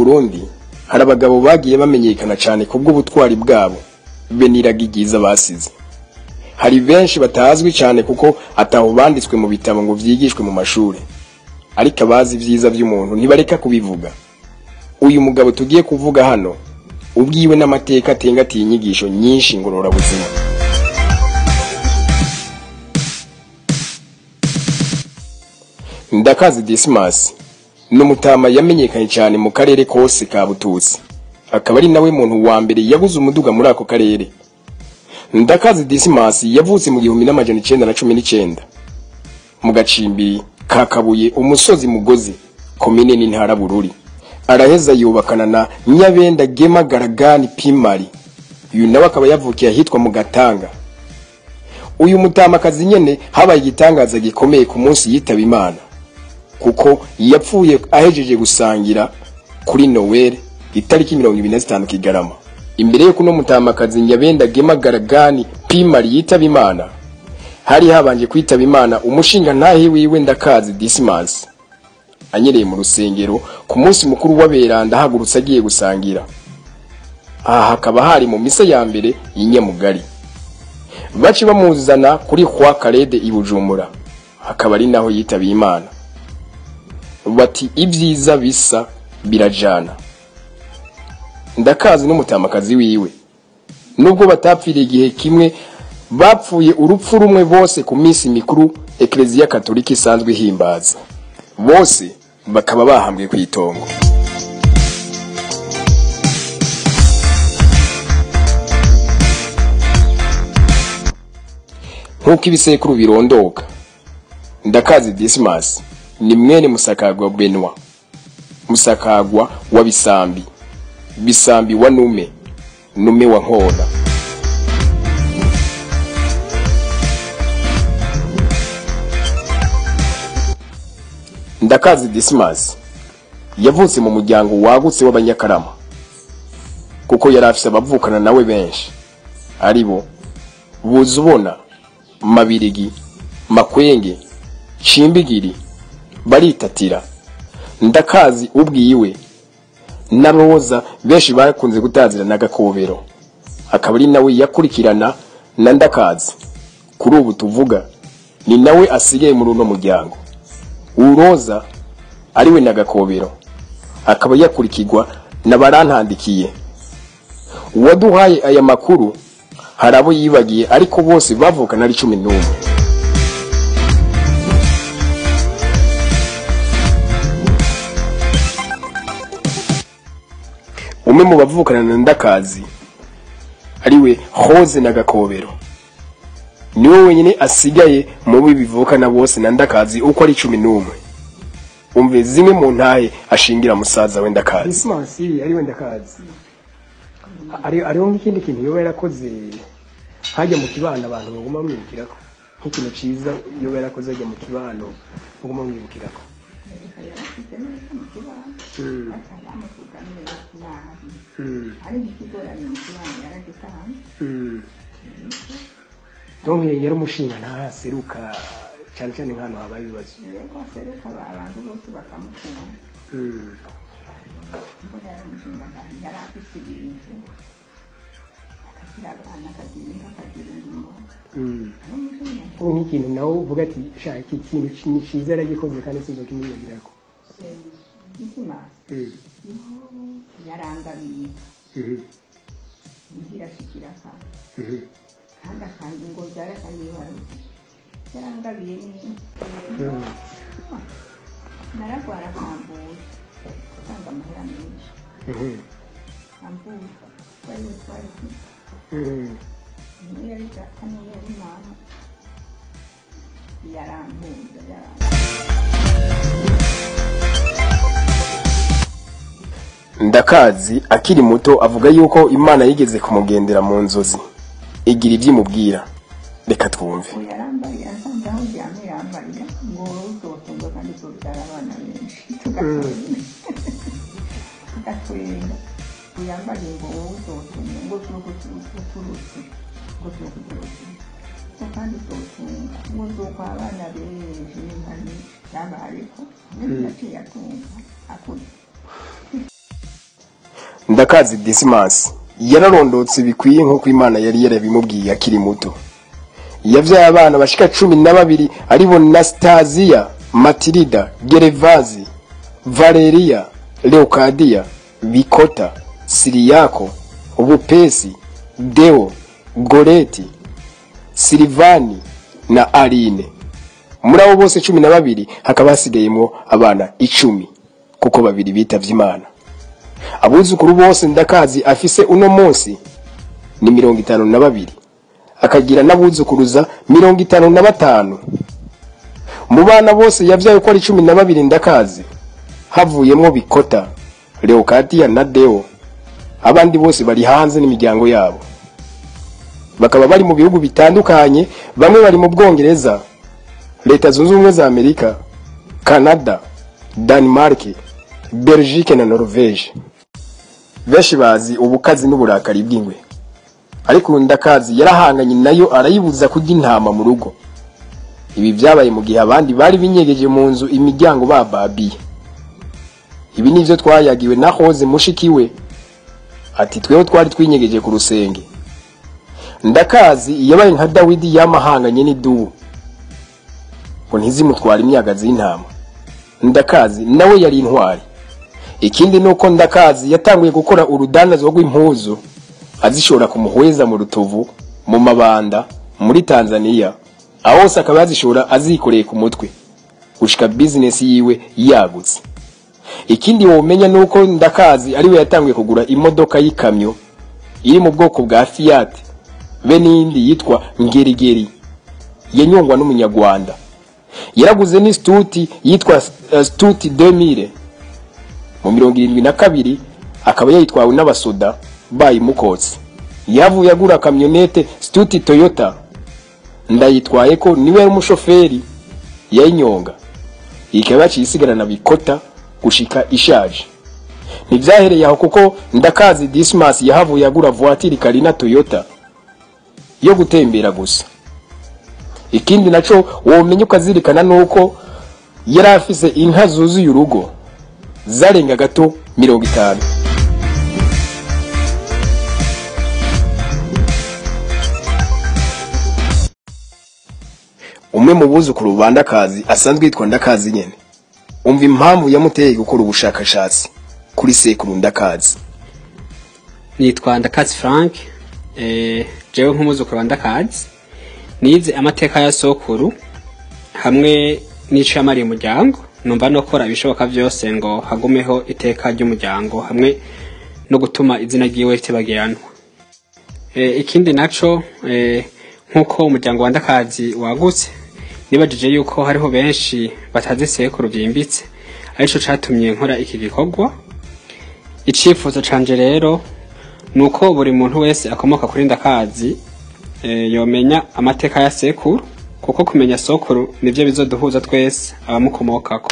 Burundi hari abagabo bagiye bamenyekana cyane kubw'ubutwari bwabo be n'iragi ryiza basize. Hari benshi batazwi cyane kuko ataho banditswe mu bitabo ngo vyigishwe mu mashuri, ariko abazi ivyiza vy'umuntu ntibareka kubivuga. Uyu mugabo tugiye kuvuga hano ubwiwe n'amateka atengatiye inyigisho nyinshi ngororabuzima. Ndakazi Dismas ni umutama yamenyekanye cyane mu karere kose ka Bututsi, akaba ari nawe muntu wa mbere yaguze umuduga muri ako karere. Ndakazi Dismas yavutse mu 1919 mu gacimbi ka Kabuye, umusozi Mugozi, komine n'intara Bururi. Araheza yubakana na Nyabenda Gema Garagani Pimari, uyu nawe akaba yavukiye ahitwa mu Gatanga. Uyu mutamakazi nyene habaye igitangaza gikomeye ku munsi yitaba Imana, kuko yapfuye ahejeje gusangira kuri Noel itariki 25 Kigarama. Imbere yo kuno mutamakazi Nyabenda Gema Garagani Pimari yitaba Imana, hari habanje kwitaba Imana umushinga ntahe wiwe Ndakazi Dismas anyereye mu rusengero ku munsi mukuru w'aberanda ahagurutse agiye gusangira. Aha hakaba hari mu misa ya mbere y'inyamugari. Baci bamuzana kuri kwa Karede i Bujumbura, hakaba ari naho yitabiye Imana. Bati ibyiza bisa birajana. Ndakazi n'umutamakazi wiwe nubwo batapfiriye igihe kimwe, bapfuye urupfu rumwe bose ku minsi mikuru Eklezia Katolika isanzwe ihimbaza. Bose bakaba bahambwe ku itongo. Nkuko ibisekuru birondoka, Ndakazi Dismas ni mwene Musakagwa Benoit, Musakagwa wa Bisambi, Bisambi wa Nume, Nume wa Nkona. Ndakazi Dismas yavutse mu muryango wagutse w'Abanyakarama, kuko yari afise abavukana nawe benshi, aribo Buzubona, Mabirigi, Makwenge, Cimbigiri, Baritatira. Ndakazi ubwiwe na Roza benshi bakunze gutazira na Gakobero, akaba ari nawe yakurikirana na Ndakazi. Kuri ubu tuvuga ni nawe asigaye muri uno muryango. Uroza ariwe na Gakobero akaba yakurikirwa na Barantandikiye. Uwaduhaye aya makuru hari abo yibagiye, ariko bose bavukana ari 11. Umwe mu bavukana na Ndakazi ariwe Hoze na Gakobero niwe wenyine asigaye mu bivukana bose na Ndakazi uko ari 11. Umve zimwe mu ntahe ashingira musaza we Ndakazi. Dismas ariwe Ndakazi ariho nk'ikindi kintu yoba yarakoze hajya mu kibano abantu baguma bamwibukirako, nk'ikintu ciza yoba yarakoze hajya mu kibano baguma bamwibukirako. Donc yari umushinga ntaseruka cyane cyane nk'ahantu habaye ibibazo. Abantu bose bakamukunda. Mbona yari umushinga yari afise ibintu, akagira abana, akagira inka, akagira indimo. Nk'ikintu nawe uvuga ati sha iki kintu ni ciza yaragikoze kandi sinzokimwibagirako. Dismas yarangabiye imvura ashikira kandi akanga ngo byarakayibarutse, yarangabiye n'inka. Naragwara akambuye atanga amahera menshi ambuye twari twari niyo yari data niyo yari mama, yarankunda yarankunda. Ndakazi akiri muto avuga yuko Imana yigeze kumugendera mu nzozi igira ivyimubwira. Reka twumve. Yarambarira nsanze aho ndyamye, yambarira ngo uzotunga kandi uzobyara abana benshi, tugatwenga. Uyambariye ngo wowe uzotunga, ngo uturutse, ngo uturutse ngo kandi uzotunga, ngo nzokwa abana benshi n'inka nyinshi. Yabayeko yaciye atunga akuze. Ndakazi Dismas yararondotse bikwiye nk'uko Imana yari yarabimubwiye akiri muto. Yavyaye abana bashika 12 aribo Nastasia, Matilda, Gerevazi, Valeria, Leocadia, Bikota, Siriyako, Bupesi, Deo, Goreti, Silivani na Aline. Muri abo bose 12 hakaba hasigayemo abana 10 kuko babiri bitavye Imana. Abuzukuru bose Ndakazi afise uno munsi ni 52, akagira n'abuzukuruza 55. Mu bana bose yavyaye uko ari 12 Ndakazi havuyemo Bikota, Leocadia na Deo. Abandi bose bari hanze n'imiryango yabo, bakaba bari mu bihugu bitandukanye. Bamwe bari mu Bwongereza, Leta Zunze Ubumwe za Amerika, Canada, Denmark, Belgique na Norvège. Benshi bazi ubukazi n'uburakari bw'ingwe, ariko Ndakazi yarahanganye nayo arayibuza kurya intama mu rugo. Ibi byabaye mu gihe abandi bari binyegeje mu nzu imiryango bababiye. Ibi nivyo twayagiwe na Hoze mushikiwe, ati tweho twari twinyegeje ku rusenge. Ndakazi yabaye nka Dawidi yamahanganye n'idubu ngo ntizimutware imyagazi y'intama. Ndakazi nawe yari intwari. Ikindi nuko Ndakazi yatanguye gukora urudandazwa rw'impuzu azishora kumuhweza mu Rutovu, mu Mabanda, muri Tanzania, aho hose akaba yazishora azikoreye ku mutwe gushika business yiwe yagutse. Ikindi womenya nuko Ndakazi ariwe yatanguye kugura imodoka y'ikamyo iri mu bwoko bwa Fiat be n'indi yitwa Ngerigeri yanyongwa n'umunyarwanda. Yaraguze ni Stuti yitwa Stuti 2000 mu 72, akaba yayitwawe n'abasoda bayimukotse. Yavuye agura kamyonete Stuti Toyota, ndayitwaye ko niwe umushoferi yayinyonga, ikaba yaciye Bikota gushika ishaje. Ntivyahereye aho kuko Ndakazi Dismas yahavuye agura voiture Carina Toyota yo gutembera gusa. Ikindi naco womenye ukazirikana nuko yari afise inka zuzuye urugo zarenga gato 50. Umwe mu buzukuru ba Ndakazi asanzwe yitwa Ndakazi nyene, umva impamvu yamuteye gukora ubushakashatsi kuri sekuru Ndakazi. Nitwa Ndakazi Frank, jewe nk'umuzukuru wa Ndakazi nize amateka ya sokuru hamwe n'ico yamariye umuryango. Numva nokora ibishoboka vyose ngo hagumeho iteka ry'umuryango hamwe no gutuma izina ryiwe ritibagiranwa. Ikindi naco, nkuko umuryango wa Ndakazi wagutse, nibajije yuko hariho benshi batazi sekuru vyimbitse, arico catumye nkora iki gikorwa. Icifuzo canje rero nuko buri muntu wese akomoka kuri Ndakazi yomenya amateka ya sekuru, kuko kumenya sokuru nivyo bizoduhuza twese abamukomokako.